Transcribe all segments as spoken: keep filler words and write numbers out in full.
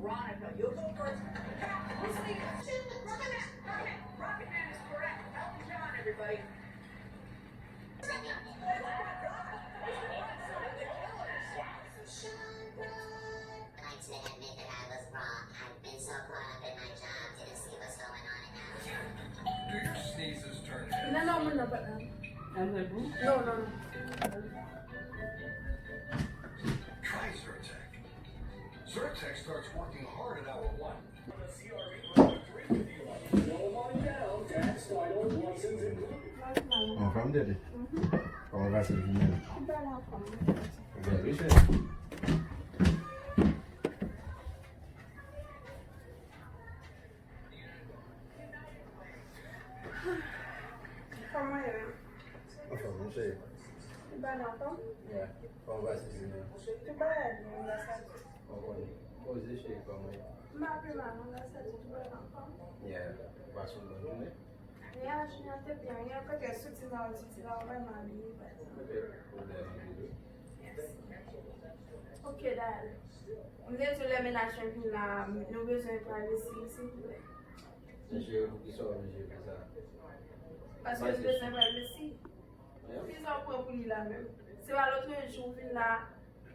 Veronica, you'll go first. Pat, Rocket Man, Rocket Man, Rocket Man is correct. Elton John, everybody. I'd like to admit that I was wrong. I've been so caught up in my job, didn't see what's going on in Africa. Do your sneezes turn heads? Non, non, non, non, pas. Non, non, non. Try Zyrtec. Zyrtec starts working hard at hour one. An fèm tete. Kòman pase jounen? Bèl wi cheri. Kòman ye menm? Anfèm wi cheri. Ou pa nan fòm? Yeah. Kòman pase jounen? Tout bagay byen, grasa Dye. Ou konnen. Poze cheri kòman ye? M pa pi mal non, grasa Dye, tout bagay anfòm. Yeah. Ou pase yon bòn jounen? Ya, jounen an te byen wi, anpil soti la, soti la, ou wè m abiye, pa egzanp. Oke, pwoblèm anpil wi. Mèsi. Oke, dayè. M te di w lè mennaj mwen vin la, nou bezwen privacy, silvouplè. Mesye, poukisa w oblije fè sa? Paske nou bezwen privacy. Kisa w pran pou li la menm? Se pa lòtrejou w vin la,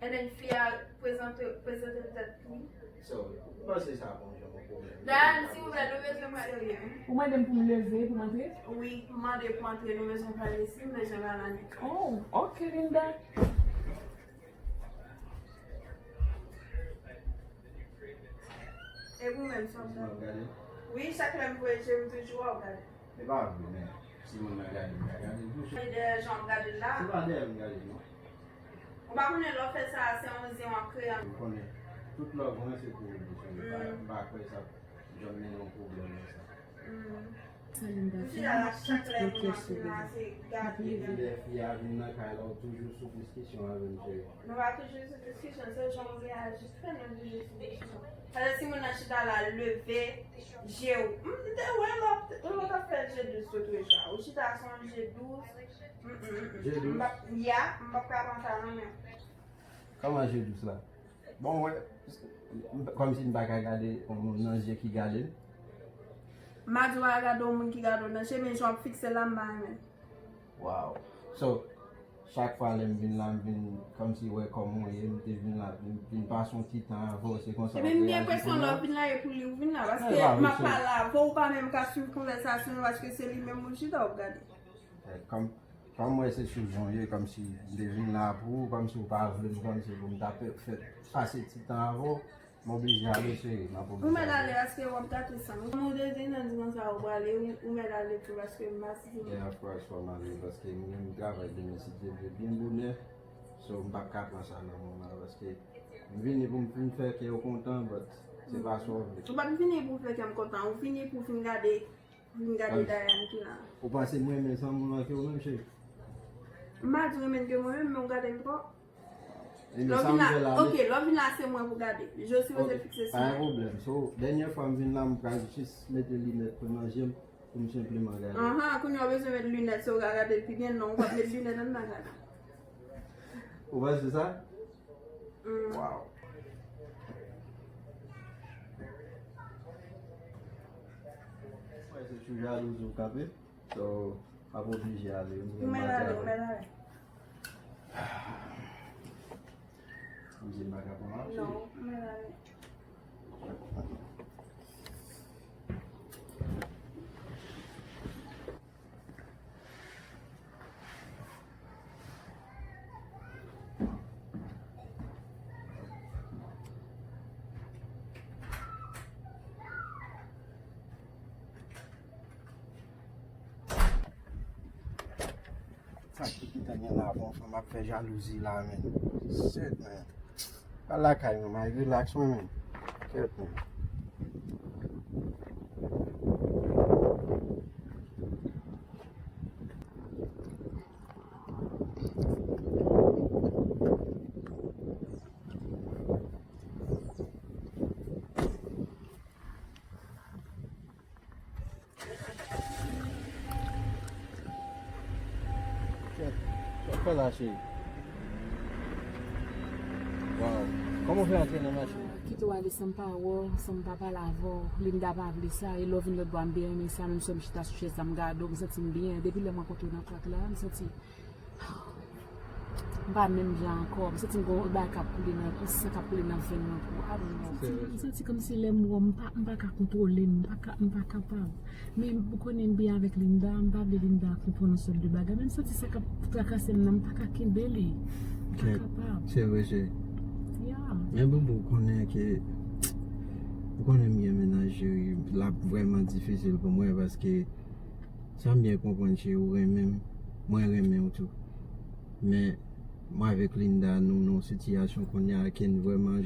and then fi a prezante, prezante l tèt li. So, ou panse sa bon jan yon pwoblèm? Dayè, silvouplè, nou bezwen pale. Ou mande m pou m leve, pou m antre? Wi, m mande pou antre, nou bezwen pale, si m bezwen pale annik. Oh, ok, Linda. E ou menm, sa w ap gade? Wi, chak lè m voye je m, m toujou wè w gade. E pa vre, men si moun nan gade, m ka gade l tou. E dèyè jan w ap gade l la? Se pa dèyè m gade l, non. Ou pa konnen lè w fè sa, se yon zen w ap kreye. M konnen tout love mwen se pou ou, mesye. M pa, m pa kwè sa ap janm mennen yon pwoblèm nan sa. Sa Linda fè, m ap pran ti pran kè sou li. Epi lè fi a vin nan kay la, ou toujou sou diskisyon avè m, cheri. Nou pa toujou sou diskisyon, se jan w reyaji k fè nou toujou sou diskisyon. Paske si moun nan chita la, leve je w. M, m te wè lè w t ap fè je dous lòt jou a. Ou chita sou yon je dous. Mm, mm, mm, mm. Je dous? M p ap, ya, m p ap ka pran sa nan men w. Kòman je dous la? Bon, wè, kòmsi m pa ka gade yon moun nan je ki gade m. M pa di w pa ka gade yon moun ki gade w nan je, men jan w ap fikse l la, m pa renmen. Wow. So, chak fwa lè m vin la, m vin kòmsi wè kòman w ye, m te vin la, m vin pase yon ti tan avè w, se konsa. Epi m gen enpresyon lè w vin la, e pou li ou vin la, paske m ap pale avè w, ou pa menm ka swiv konvèsasyon nou, paske se li menm ou chita w ap gade. Eh, kòm, kòm m wè se sou jan w ye, kòmsi m te vin la pou ou, kòmsi w pa vle m, kòmsi pou m ta fè, fè pase ti tan avè w, m oblije ale, cheri, m ap oblije ale. Ou mèt ale, paske w ap gate san m. Kòm ou te di nan dimanch sa ou prale, ou, ou mèt ale tou, paske m pa sezi. Yeah, of course, fò m ale, paske m gen yon travay demen, si Dye vle, byen bonè. So, m p ap ka pran sa nan men w la, paske m vini pou m fin fè kè w kontan, but se pa sa w vle. Ou pa t vini pou fè kè m kontan, ou vini pou fin gade Vin gade Dayane ki la. Ou panse m renmen san moun nan ke ou menm, cheri? M pa di w renmen ke mwen menm, men w gade m twòp. Lè w vin la, ok, lè w vin la, se mwen pou gade. Je sipoze fikse sou mwen. Pa gen pwoblèm. So, dènyè fwa m vin la, m pral jis mete linèt mwen nan je m pou m senpleman gade. Anhan, kounye a w bezwen met linèt, se w ka gade l pi byen, non, w p ap met linèt anndan gade. Ou panse sa? Wow. Mwen se sou jalouzi w kanpe. So, m ap oblije ale. M gen bagay. Ou mèt ale, ou mèt ale. M di m pa ka pran mache. Non, ou mèt ale. Sa ki gentan gen la, bon, fanm ap fè jalouzi la, men. Shit, man. Al lakay mwen, man, relax mwen, men. Kèt, man. Kèt, sa w fè la, cheri? Waw. Kòman w fè antre nan machin? Kite w ale san m pa wè w, san m pa pale avè w. Linda pa vle sa, e lè w vin lòt bò a, m byen renmen sa, menm si m chita sou chèz la, m gade w, m santi m byen. Depi lè m rankontre w nan pak la, m santi m pa menm jan ankò. M santi m gon bagay k ap koule nan, yon san k ap koule nan venn mwen pou, I don't know. M santi kòmsi lè m wè w, m pa, m pa ka kontwole m, m pa ka, m pa kapab. Men ou konnen m byen avèk Linda, m pa vle Linda konprann yon sòt de bagay. Men m santi sa k ap trakase m nan, m pa ka kenbe li. M pa kapab. Se vre, cheri. Ya. Men Boubou, ou konnen ke, ou konnen m gen mennaj, cheri, l ap vrèman difisil pou mwen paske sa m byen konprann, cheri, ou renmen m, mwen renmen w tou. Men mwen avèk Linda, nou nan yon sitiyasyon kounye a ke n vrèman,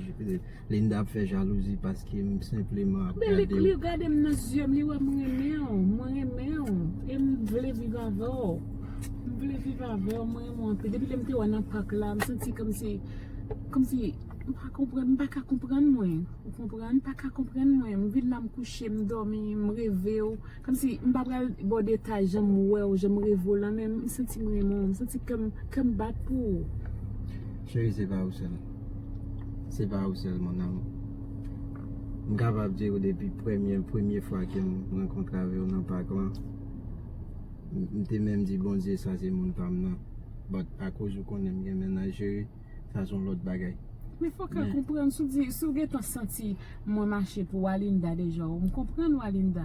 Linda ap fè jalouzi paske m senpleman ap gade w. Men li, li gade m nan zye m, li wè m renmen w, mwen renmen w, e m vle viv avè w. M vle viv avè w, mwen renmen w anpil. Depi lè m te wè w nan pak la, m santi kòmsi, kòmsi, m pa konprann, m pa ka konprann mwen. Ou konprann? M pa ka konprann mwen. M vin la, m kouche, m dòmi, m reve w. Kòmsi m pa pral ba w detay jan m wè w, jan m reve w lan, men m santi m renmen w, m santi kè m, kè m bat pou ou. Cheri, se pa ou sèl. Se pa ou sèl, mon amour. M kapab di w depi premye, premye fwa ke m rankontre avè w nan pak lan, m, m te menm di Bondye, sa se moun pa m nan. But akoz ou konnen m gen mennaj, cheri, sa se yon lòt bagay. Men fòk ou konprann, si w di, si w gentan santi mwen mache pou Walinda deja, ou m konprann Walinda.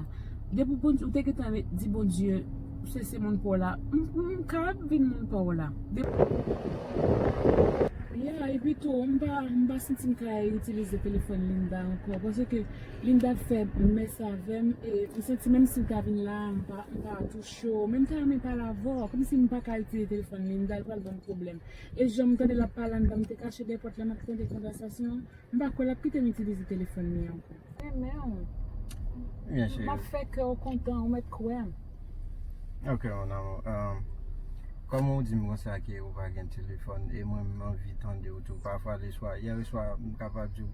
Depi Bondye, ou te gentan di Bondye, se, se moun pa w la, m, m ka vin moun pa w la. Depi, ya, epi tou, m pa, m pa santi m ka itilize telefòn Linda ankò, paske Linda fè mès avè m, e m santi menm si l ta vin la, m pa, m pa touche w, men m ta renmen pale avè w, kòmsi m pa ka itilize telefòn Linda, l pral ban m pwoblèm. E jan m tande l ap pale anndan, m te kache dèyè pòt la, m ap tande konvèsasyon an. M pa kwè l ap kite m itilize telefòn li ankò. Renmen w. Byen, cheri. M ap fè kè w kontan, ou mèt kwè m. Ok, mon amour. Um, kòm ou di m konsa ke ou pa gen telefòn, e mwen, m anvi tande w tou. Pafwa, leswa, yè swa, m kapab di w,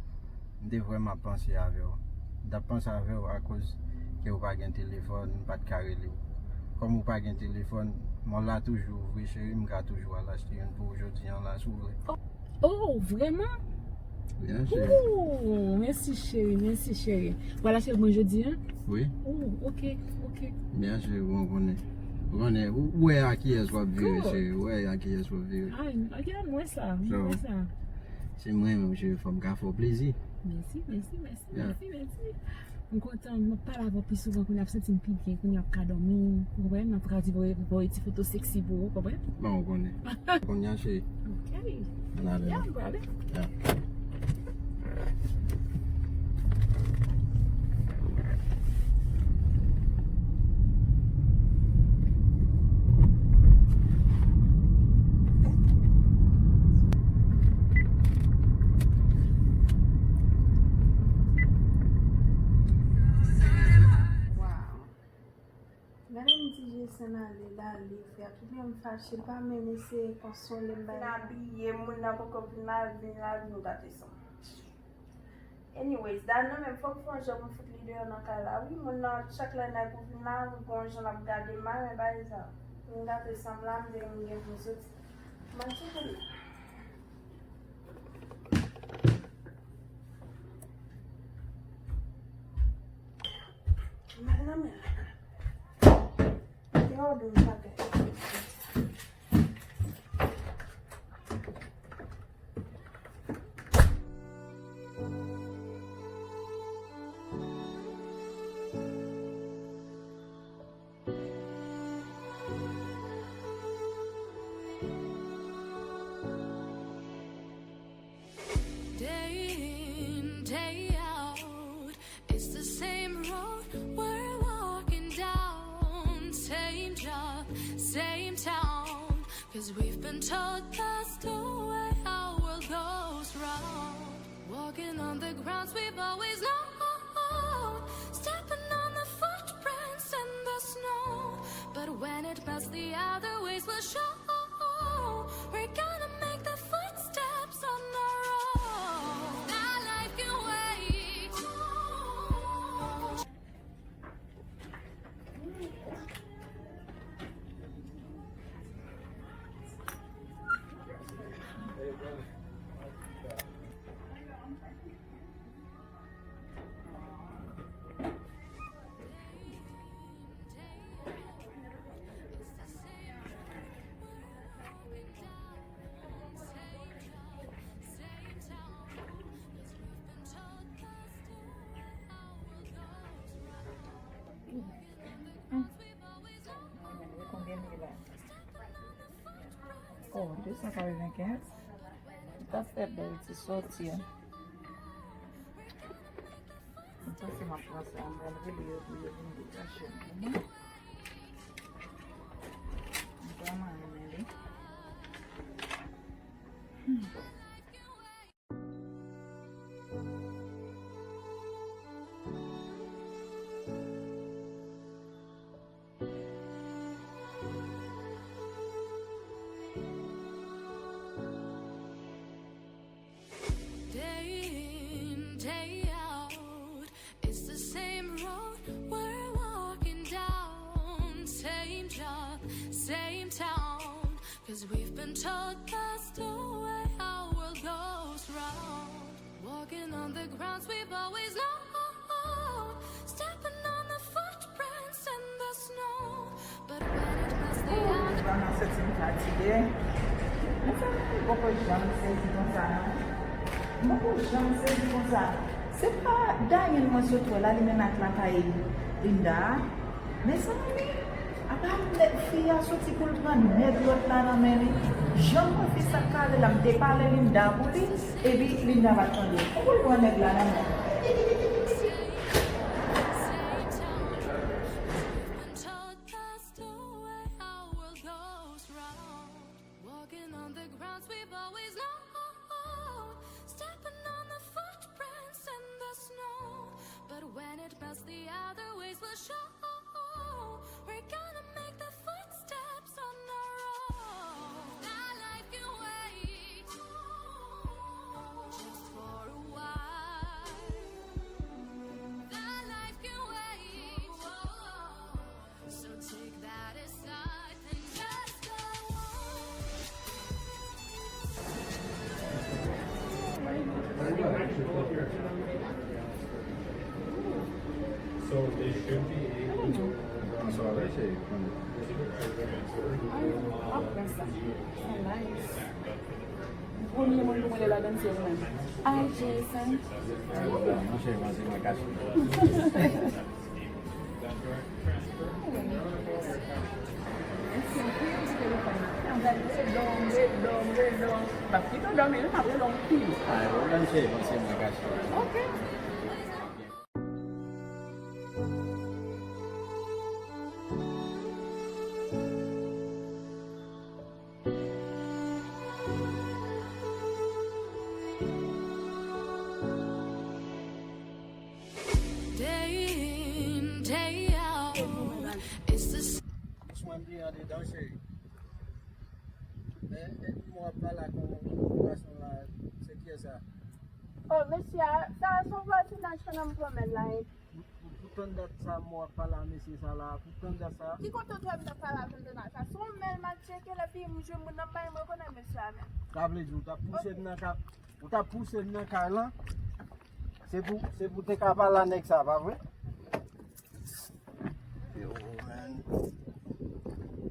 m te vrèman ap panse avè w. M t ap panse avè w akoz ke ou pa gen telefòn, m pa t ka rele w. Kòm ou pa gen telefòn, mòl la toujou ouvri, cheri, m ka toujou al achte youn pou ou jodi a la, si w vle. Oh, vrèman? Byen, cheri. Oh, mèsi, cheri, mèsi, cheri. Ou al achte l pou mwen jodi a? Wi. Oh, ok, ok. Byen, cheri, bon, ou konnen. Ou konnen, ou, ou wè a kiyès w ap vire, cheri. Ou wè a kiyès w ap vire. Ah, ok, m wè sa, m wè sa. Se mwen menm, cheri, fò m ka fè w plezi. Mèsi, mèsi, mèsi, mèsi, mèsi. M kontan, m ap pale avè w pi souvan, kounye a ap santi m pi byen, kounye a ap ka dòmi, ou konprann? M ap ka voye, voye ti foto seksi pou ou, ou konprann? Bon, ou konnen. Kounye a, cheri. Ok. Ann ale. Ya, m prale. Ya. Wow. Gade m ti Jason ale, l ale, frè. Tout lè m fache, l pa menm eseye konsole m, bay. Fin abiye, moun nan poko vin lavi, vin lavi, nou gate san. Anyways, Dana menm, fòk fè yon jan pou fout li deyò nan kay la. Wi, moun nan, chak lè nèg ou vin la, wi, gon jan l ap gade m, men bagay sa. M gate san m la, m te, m gen pou m soti. M al tcheke l. M al nan men l. Te òde m pa gen. Day in, day out, it's the same road we're walking down, same job, same town, 'cause we've been told that's the way our world goes round. Walking on the grounds we've always known, stepping on the footprints in the snow. But when it melts, the other ways will show. We're gonna make the footsteps on our own. That life can wait. Oh, de san katrevenkenz. Li t ap fè bèl ti sòti a. Mwen panse m ap pran sa, m pral rele yo pou yo vin degaje l pou mwen. M vrèman renmen li. Hmm. Day in, day out, it's the same road we're walking down, same job, same town, 'cause we've been told that's the way our world goes round. Walking on the grounds we've always known, stepping on the footprints in the snow. But when it melts the other Mwen santi m fatige. Mezanmi, m poko janm sezi konsa, non. M poko janm sezi konsa. Se pa Dayane mwen sot wè la, li menm ak lakay Linda a. Mezanmi, apa nèg fi a soti pou l pran nèg lòt la nan men li. Jan m wè fi sa kale la, m te pale Linda pou li, epi Linda pa t tande. Pou pou l pran nèg la nan men. Walking on the grounds we've always known, stepping on the footprints in the snow. But when it melts, the other ways will show. We're gonna make the footsteps on our own. That life can wait, just for a while. That life can wait. So take that aside and just go on. So they should be able to. Premye moun pou mwen lè ladann se ou menm. Hi, Jason. Monchè, mwen se mwen kache. Mèsi anpil ti telefòn nan. Gade, redòm, redòm, redòm. M ap kite w dòmi wi, m ap rele w anpil. Ah, ou menm se, mwen se mwen kache. Ok. Day in, day out, it's the s- Swen li andedan, cheri. Men, epi mwen ap pale ak yon gason la, se kiyès sa? Oh, mesye a, sa se yon vwazinaj pandan m pwomèn la, epi Pou, pou, pou tann dat sa, mwen ap pale a mesye sa la, pou tann dat sa. Ki kote w t wè m t ap pale avè l de nèg sa? Se yon mèl m al tcheke, lè fini m jwenn moun nan, m pa menm rekonèt mesye a menm. Sa vle di, ou t ap pouse m nan ka-, ou t ap pouse m nan kay lan? Se pou, se pou te ka pale a nèg sa, pa vre? Yo, man.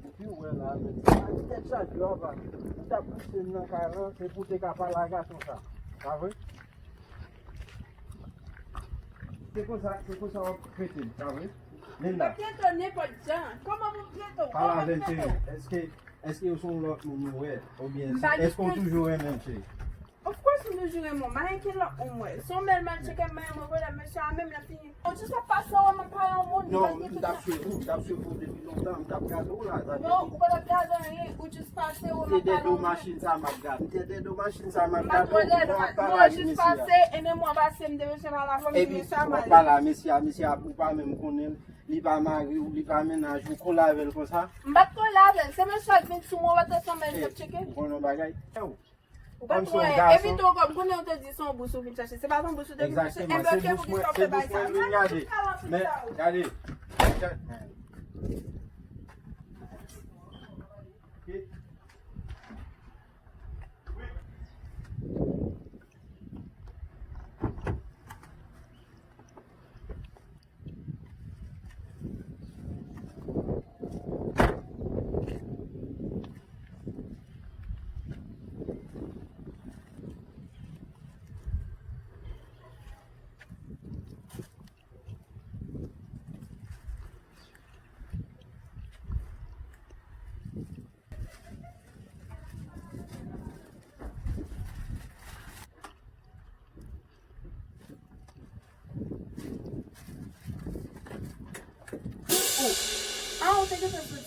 Depi w wè la, men, sa ki tèt chaje w apa? Ou t ap pouse m nan kay lan, se pou te ka pale a gason sa, pa vre? Se konsa, se konsa w ap trete m, pa vre? Linda. M trete w nenpòt jan. Kòman pou m trete w? Pale avè m, cheri. Èske, èske w se yon lòt moun ou wè? Oubyen èske w toujou renmen m, cheri? Of course, m toujou renmen w. M pa gen lòt moun m wè. Se yon mèl m al tcheke, m pa menm rekonèt mesye a menm, lè fini. Ou jis ap pase, w wè m ap pale yon moun. Non, m t ap swiv ou, m t ap swiv ou depi lontan, m t ap gade w la. Non, ou pa t ap gade anyen, ou jis pase, w wè m ap pale yon moun. Se dèyè do machin sa m ap gade. M te dèyè do machin sa m ap gade w, mwen ap pale a mesye a. Non, jis pase, e menm mwen pase, m te bezwen pale avè w, m di mesye a mare. Epi w ap pale a mesye a, mesye a, ou pa menm konnen l, li pa mari w, li pa mennaj ou, kole avè l konsa. M pa t kole avè l, se mesye a k vin sou mwen, w pa t wè se yon mèl m t ap tcheke. Ou konnen yon bagay? Ou pa t wè, epi tou ankò, m konnen w te di se yon bous ou vin chache. Se pa yon bous ou te vin chache. Enben, ok, poukisa w fè bagay sa? Men, gade. Sa ou te gentan jwe